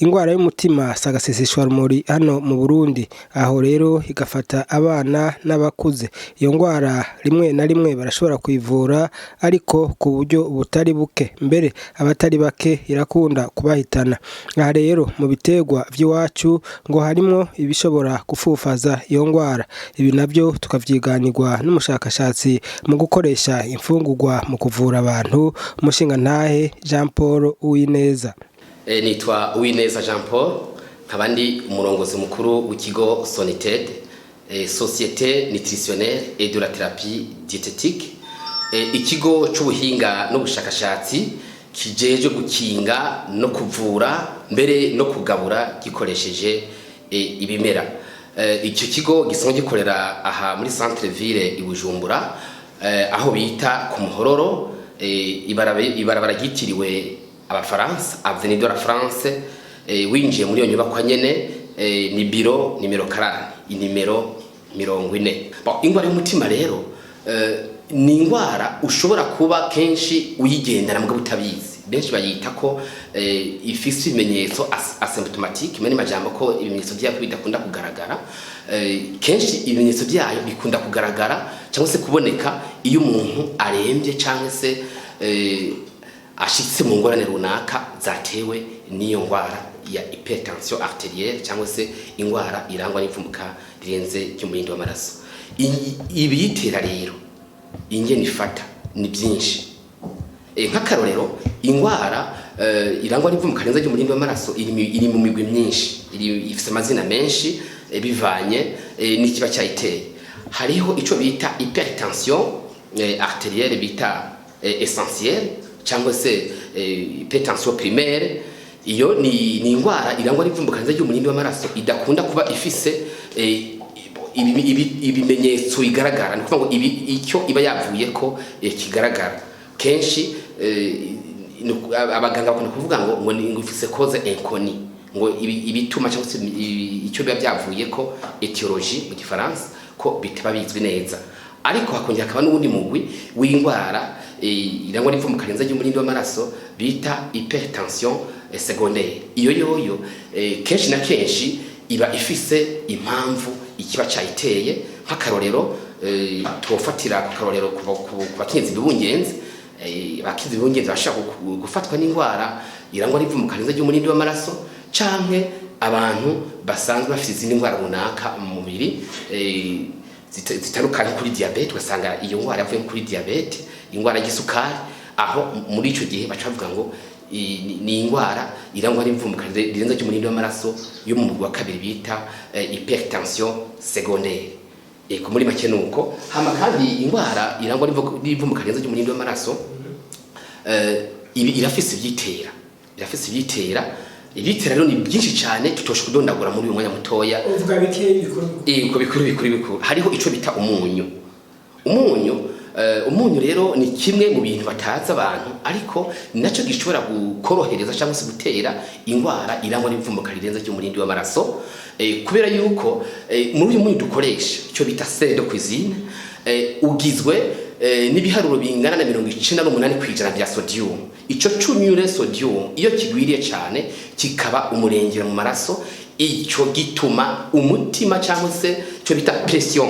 Ingwara y'umutima si agaseseshwarumuri hano mu Burundi, aho rero igafata abana n'abakuze. Iyo ngwara rimwe na rimwe barashobora kuyivura ariko ku buryo butari buke, mbere abatari bake irakunda kubahitana. Aha rero mu biterwa vy'iwacu ngo harimwo ibishobora gupfufaza iyo ngwara, ibi navyo tukavyiganirwa n'umushakashatsi mu gukoresha imfungurwa mu kuvura abantu, umushingantahe Jean Paul Uwineza. Nitwa Uwineza Jean Paul, nkaba ndi umurongozi mukuru w'ikigo Sonited, Société Nutritionnelle et de la Thérapie Diététique, ikigo c'ubuhinga n'ubushakashatsi kijejwe gukinga no kuvura, mbere no kugabura gikoresheje ibimera. Icyo kigo gisanzwe gikorera aha muri centre ville i Bujumbura, aho bita ku Muhororo, ibarabara ryitiriwe Abafaransa, Avenue de la France. Winjiye muri iyo nyubakwa nyene, ni biro nimero 40, inimero 40. Bon, ingwara y'umutima rero ni ingwara ushobora kuba kenshi uyigendana mugabo utabizi. Benshi bayita ko ifise ibimenyetso asymptomatique, mene majambo ko ibimenyetso vyayo bidakunda kugaragara. Kenshi ibimenyetso vyayo bikunda kugaragara cyangwa se kuboneka iyo umuntu arembye cyangwa se ashitse mu ngorane runaka zatewe n'iyo ngwara ya hypertension artérielle, cyangwa se ingwara irangwa n'ipfumuka rirenze ry'umurindi w'amaraso. Ibiyitera rero, ingene ifata ni byinshi. Nk'akarorero, ingwara irangwa n'ipfumuka rirenze ry'umurindi w'amaraso iri mu migwi myinshi, ifise amazina menshi, bivanye n'ikiba cyayiteye. Hariho ico bita hypertension artérielle bita essentielle, cyangwa se hypertension primaire. Iyo ni indwara irangwa n'ivumbuka ry'umurindi w'amaraso idakunda kuba ifise ibimenyetso bigaragara, ni ukuvuga ngo icyo iba yavuye ko kigaragara kenshi. Abaganga bakunda kuvuga ngo ifise cause inconnue, ngo ibituma cyangwa se icyo biba byavuye ko, étiologie mu Gifaransa, ko bitaba bizwi neza. Ariko hakongera hakaba n'uwundi mugwi w'indwara irangwa n'ivumbuka rirenze ry'umurindi w'amaraso bita hypertension secondaire. Iyo yoyo kenshi na kenshi iba ifise impamvu ikiba cayiteye. Nk'akarorero, twofatira ku karorero ku bakenyezi bibungenze. Abakenyezi bibungenze bashobora gufatwa n'indwara irangwa n'ivumbuka rirenze ry'umurindi w'amaraso, canke abantu basanzwe bafite izindi ndwara runaka mu mubiri zitandukanye, kuri diabète, ugasanga iyo ndwara yavuye kuri diabète, indwara y'isukari. Aho muri ico gihe baca bavuga ngo ni indwara irangwa n'imvumbuka rirenze ry'umurindi w'amaraso yo mu mugwi wa kabiri bita hypertension secondaire. Eko, muri make nuko. Hama kandi indwara irangwa n'ivumbuka rirenze ry'umurindi w'amaraso ibi irafise ivyitera, irafise ivyitera. Ibitera rero ni byinshi cyane, tutosha kudondagura muri uyu mwanya mutoya. Uvuga bike bikuru. Ego, bikuru bikuru bikuru, hariho ico bita umunyu. Umunyu rero ni kimwe mu bintu batazi abantu, ariko nacyo gishobora gukorohereza cyangwa se gutera indwara irangwa n'ivumbuka rirenze ry'umurindi w'amaraso, kubera yuko muri uyu munyu dukoresha, icyo bita sel de cuisine, ugizwe n'ibiharuro bingana na 98% bya sodium. Ico cunyure sodium, iyo kigwiriye cyane kikaba umurengera mu maraso, ico gituma umutima cyangwa se icyo bita pression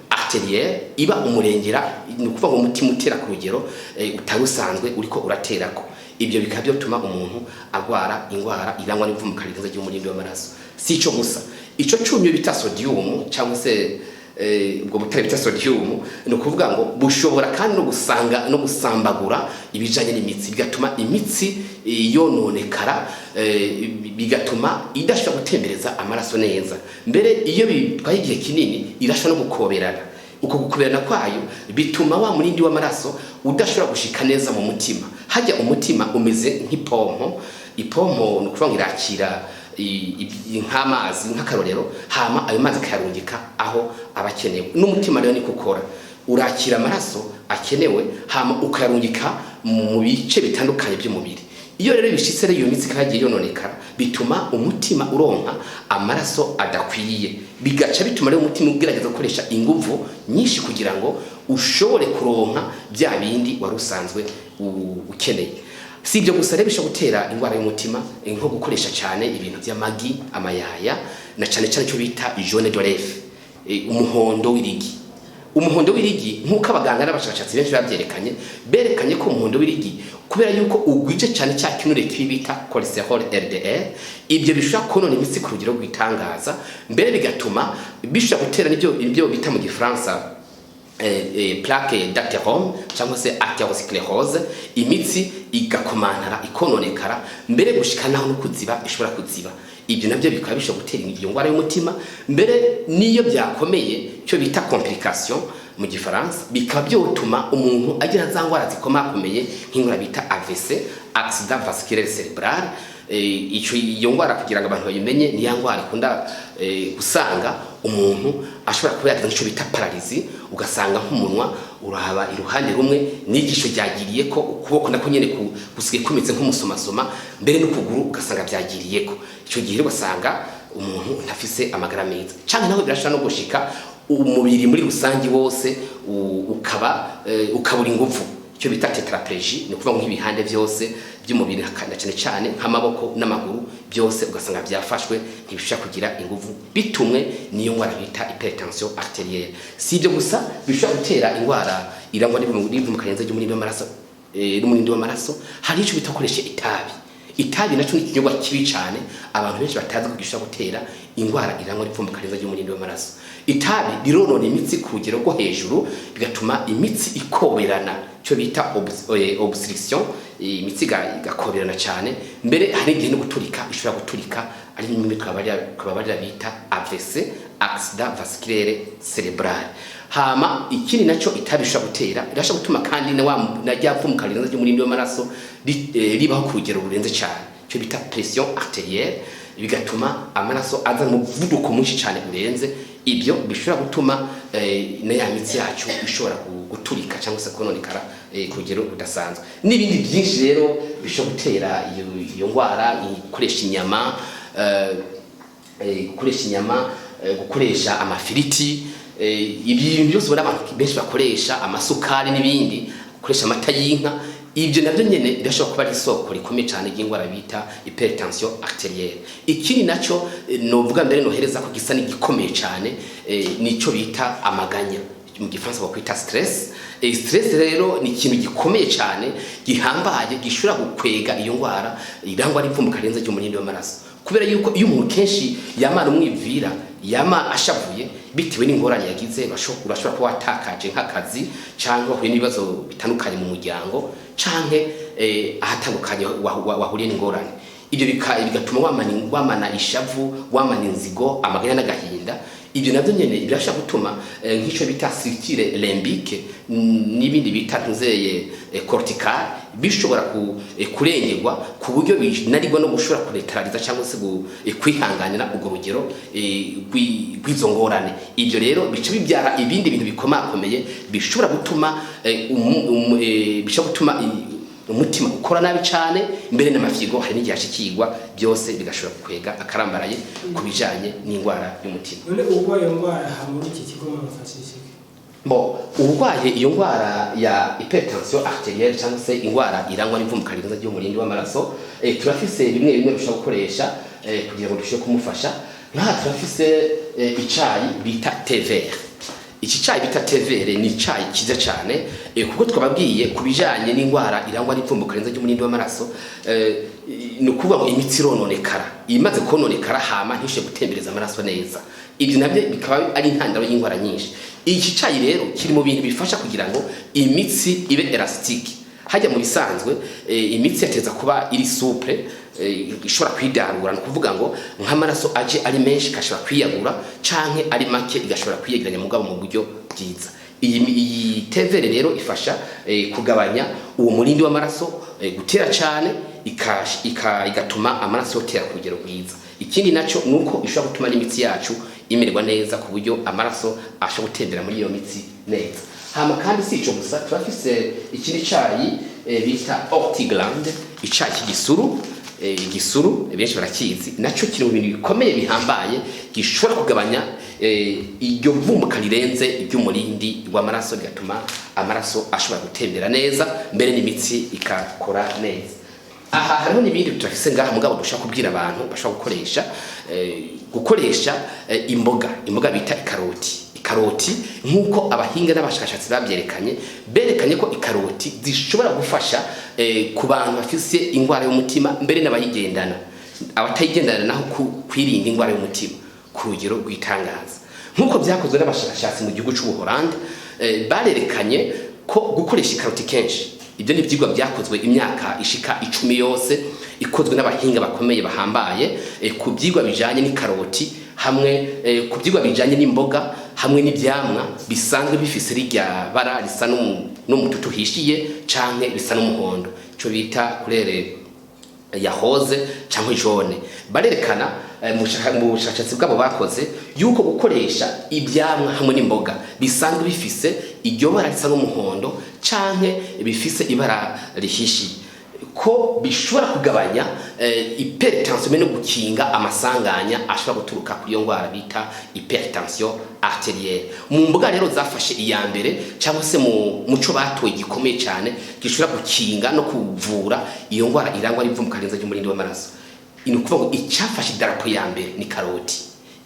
artérielle iba umurengera, ni ukuvuga ngo umutima utera ku rugero utari usanzwe uriko uraterako. Ibyo bikaba byotuma umuntu arwara indwara irangwa n'ivumbuka rirenze ry'umurindi w'amaraso. Si ico gusa, ico cumyo bita sodium cyangwa se ubwo butare bita sodium, ni ukuvuga ngo bushobora kandi no gusanga no gusambagura ibijanye n'imitsi, bigatuma imitsi yononekara, bigatuma idashobora gutembereza amaraso neza. Mbere iyo bitwaye igihe kinini irashobora no gukoberana. Uko gukoberana kwayo bituma wa murindi w'amaraso udashobora gushika neza mu mutima. Hajya umutima umeze nk'ipompo. Ipompo ni ukuvuga ngo irakira nk'amazi, nk'akarorero, hama ayo mazi akayarungika aho aba akenewe. N'umutima rero niko ukora: urakira amaraso akenewe, hama ukayarungika mu bice bitandukanye by'umubiri. Iyo rero bishitse rero iyo mitsi ikagiye yononekara, bituma umutima uronka amaraso adakwiye, bigaca bituma rero umutima ugerageza gukoresha inguvu nyinshi kugira ngo ushobore kuronka bya bindi wari usanzwe ukeneye. Si ibyo gusa rero bishobora gutera indwara y'umutima, nko gukoresha cyane ibintu by'amagi, amayaya, na cyane cyane icyo bita jaune de l'œuf, umuhondo w'irigi. Umuhondo w'irigi, nk'uko abaganga n'abashakashatsi benshi babyerekanye, berekanye ko umuhondo w'irigi, kubera yuko ugwije cyane cya kinure kibi bita cholesterol LDL, ibyo bishobora konona imitsi ku rugero rw'itangaza, mbere bigatuma bishobora gutera n'ibyo ibyo bita mu Gifaransa plaque d'athérome cyangwa se athérosclérose, imitsi igakomantara, ikononekara, mbere gushika naho no kuziba ishobora kuziba. Ibyo nabyo bikaba bishobora gutera iyo ndwara y'umutima. Mbere n'iyo byakomeye, cyo bita complication mu Gifaransa, bikaba byotuma umuntu agira za ndwara zikomakomeye nk'indwara bita AVC, accident vasculaire cérébral. Ico iyo ndwara, kugira ngo abantu bayimenye, ni ya ndwara ikunda gusanga umuntu ashobora kuba yagira icyo bita paralysie, ugasanga nk'umunwa urahaba iruhande rumwe, n'ijisho ryagiriye ko, ukuboko nako nyene gusigaye kumeze nk'umusomasoma, mbere n'ukuguru ugasanga byagiriye ko. Icyo gihe ugasanga umuntu ntafise amagara meza. Canke nawe birashobora no gushika umubiri muri rusangi wose ukaba ukabura inguvu, icyo bita tétraplégie, ni ukuvuga nk'ibihande byose by'umubiri, na cyane cyane nk'amaboko n'amaguru, byose ugasanga byafashwe, ntibishobora kugira inguvu, bitumwe n'iyo ndwara bita hypertension artérielle. Si ibyo gusa bishobora gutera indwara irangwa n'ivumbuka rirenze ry'umurindi w'amaraso, n'umurindi w'amaraso. Hari icyo bita gukoresha itabi. Itabi nacyo ni ikinyobwa kibi cyane, abantu benshi batazi ko gishobora gutera indwara irangwa n'ivumbuka rirenze ry'umurindi w'amaraso. Itabi rironona imitsi ku rugero rwo hejuru, bigatuma imitsi ikoberana, cyo bita obstruction, imitsi igakoberana cyane, mbere hari igihe no guturika ishobora guturika, ari bimwe twabarira bita AVC, accident vasculaire cérébral. Hama ikindi nacyo itabi ishobora gutera, irashobora gutuma kandi na wa na rya vumbuka rirenze ry'umurindi w'amaraso ribaho ku rugero rurenze cyane, cyo bita pression artérielle, bigatuma amaraso aza mu muvuduko mwinshi cyane urenze. Ibyo bishobora gutuma na ya mitsi yacu ishobora guturika cyangwa se kononekara ku rugero rudasanzwe, n'ibindi byinshi rero bishobora gutera iyo ndwara: gukoresha inyama, gukoresha inyama, gukoresha amafiriti, ibintu byose ubona abantu benshi bakoresha, amasukari n'ibindi, gukoresha amata y'inka. Ibyo nabyo nyene birashobora kuba ari isoko rikomeye cyane ry'indwara bita hypertension artérielle. Ikindi nacyo novuga mbere nohereza ko gisa n'igikomeye cyane, nico bita amaganya, mu Gifaransa bakwita stress. Stress rero ni ikintu gikomeye cyane, gihambaye, gishobora gukwega iyo ndwara irangwa n'ipfumuka rirenze ry'umurindi w'amaraso, kubera yuko iyo umuntu kenshi yamara umwivira, yama ashavuye bitewe n'ingorane yagize, urashobora kuba watakaje nk'akazi, cyangwa wahuye n'ibibazo bitandukanye mu muryango, canke ahatandukanye wahuriye n'ingorane. Ibyo bigatuma wamana ishavu, wamana inzigo, amaganya n'agahinda. Ibyo nabyo nyene birashobora gutuma nk'ico bita structure limbique n'ibindi bita ntuzeye cortical bishobora kurengerwa ku buryo binanirwa no gushobora kunetraliza cyangwa se kwihanganira urwo rugero rw'izo ngorane. Ibyo rero bica bibyara ibindi bintu bikomakomeye bishobora gutuma bishobora gutuma umutima ukora nabi cyane, mbere n'amafyigo hari n'igihe ashikirwa, byose bigashobora gukwega akarambaraye ku bijanye n'indwara y'umutima. None urwaye iyo ndwara aha muri iki kigo mumufashije iki? Bo urwaye iyo ndwara ya hypertension artérielle cyangwa se indwara irangwa n'ivumbuka rirenze ry'umurindi w'amaraso, turafise bimwe bimwe dushobora gukoresha kugira ngo dushobore kumufasha. Nk'aha turafise icayi bita thé vert. Iki cayi bita thé vert ni icayi cyiza cyane, kuko twababwiye ku bijanye n'indwara irangwa n'ivumbuka rirenze ry'umurindi w'amaraso, ni ukuvuga ngo imitsi irononekara, imaze kononekara hama ntishobore gutembereza amaraso neza. Ibyo nabyo bikaba ari intandaro y'indwara nyinshi. Iki cayi rero kiri mu bintu bifasha kugira ngo imitsi ibe élastique. Hajya mu bisanzwe imitsi yateza kuba iri souple, ishobora kwidarura, ni ukuvuga ngo nk'amaraso aje ari menshi ikashobora kwiyagura, canke ari make igashobora kwiyegeranya, mugabo mu buryo bwiza. Iyi thé vert rero ifasha kugabanya uwo murindi w'amaraso gutera cyane, igatuma amaraso yotera ku rugero rwiza. Ikindi naco nuko ishobora gutuma n'imitsi yacu imererwa neza, ku buryo amaraso ashobora gutembera muri iyo mitsi neza. Hama kandi si ico gusa, turafise ikindi cayi bita Ortiglande, icayi cy'igisuru. Igisuru benshi barakizi, naco kiri mu bintu bikomeye bihambaye gishobora kugabanya iryo vumbuka rirenze ry'umurindi w'amaraso, bigatuma amaraso ashobora gutembera neza, mbere n'imitsi ikakora neza. Aha hariho n'ibindi turafise ngaha, mugabo dushaka kubwira abantu bashobora gukoresha gukoresha imboga bita ikaroti. Nk'uko abahinga n'abashakashatsi babyerekanye, berekanye ko ikaroti zishobora gufasha ku bantu bafise indwara y'umutima, mbere n'abayigendana, abatayigendana naho kwirinda indwara y'umutima ku rugero rw'itangaza. Nk'uko byakozwe n'abashakashatsi mu gihugu cy'Ubuholande, barerekanye ko gukoresha ikaroti kenshi, ibyo ni ibyigwa byakozwe imyaka ishika 10 yose, ikozwe n'abahinga bakomeye bahambaye, ku byigwa bijanye n'ikaroti hamwe ku byigwa bijanye n'imboga hamwe n'ivyamwa bisanzwe bifise rirya bara risa n'umututu uhishiye canke risa n'umuhondo, ico bita couleur ya rose canke jaune. Barerekana mu bushakashatsi bwabo bakoze yuko gukoresha ivyamwa hamwe n'imboga bisanzwe bifise iryo bara risa n'umuhondo canke bifise ibara rihishiye, ko bishobora kugabanya hypertension no gukinga amasanganya ashobora guturuka kuri iyo ndwara bita hypertension artérielle. Mu mboga rero zafashe iya mbere, cyangwa se mu muco batoye gikomeye cyane gishobora gukinga no kuvura iyo ndwara irangwa n'ivumbuka rirenze ry'umurindi w'amaraso, ni ukuvuga ngo icyafashe idarapo ya mbere ni karoti.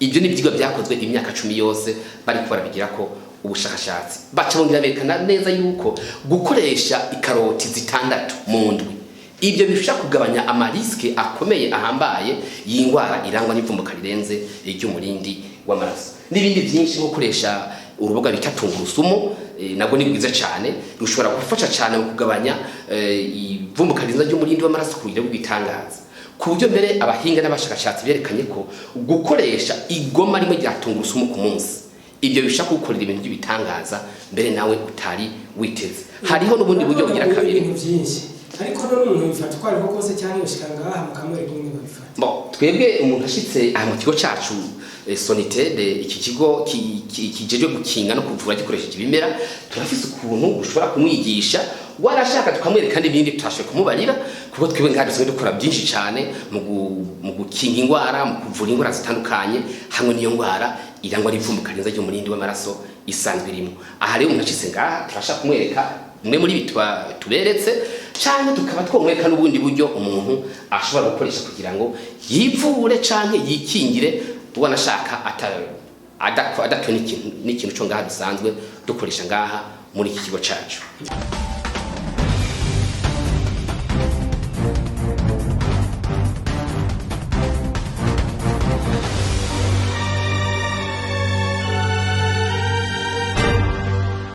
Ibyo ni ibyigwa byakozwe imyaka 10 yose bariko barabigirako ubushakashatsi, baca bongera berekana neza yuko gukoresha ikaroti 6 mu ndwi, ibyo bifasha kugabanya ama risques akomeye ahambaye y'indwara irangwa n'ivumbuka rirenze ry'umurindi w'amaraso, n'ibindi byinshi nko gukoresha uruboga bita tungurusumu, nabwo ni bwiza cyane, rushobora gufasha cyane mu kugabanya ivumbuka rirenze ry'umurindi w'amaraso ku buryo bw'itangaza, ku buryo mbere abahinga n'abashakashatsi berekanye ko gukoresha igoma rimwe rya tungurusumu ku munsi, ibyo bishobora kugukorera ibintu by'ibitangaza mbere nawe utari witeze. Hariho n'ubundi buryo bugira kabiri. Ibintu byinshi, ariko none umuntu bifata uko ariko kose, cyangwa yoshika ngaha mukamwereka ingene babifata? Bon, twebwe umuntu ashitse aha mu kigo cacu, Sonitede, iki kigo kijejwe gukinga no kuvura gikoresheje ibimera, turafise ukuntu ushobora kumwigisha, warashaka tukamwereka n'ibindi tutashoboye kumubarira, kuko twebwe ngaha dusanzwe dukora byinshi cyane mu gukinga indwara, mu kuvura indwara zitandukanye, hamwe n'iyo ndwara irangwa n'ivumbuka rirenze ry'umurindi w'amaraso isanzwe irimo. Aha rero umuntu ashitse ngaha turashaka kumwereka bimwe muri ibi tuberetse, canke tukaba twomwereka n'ubundi buryo umuntu ashobora gukoresha kugira ngo yivure canke yikingire, ubona ashaka adatuwe n'ikintu co ngaha dusanzwe dukoresha ngaha muri iki kigo cacu.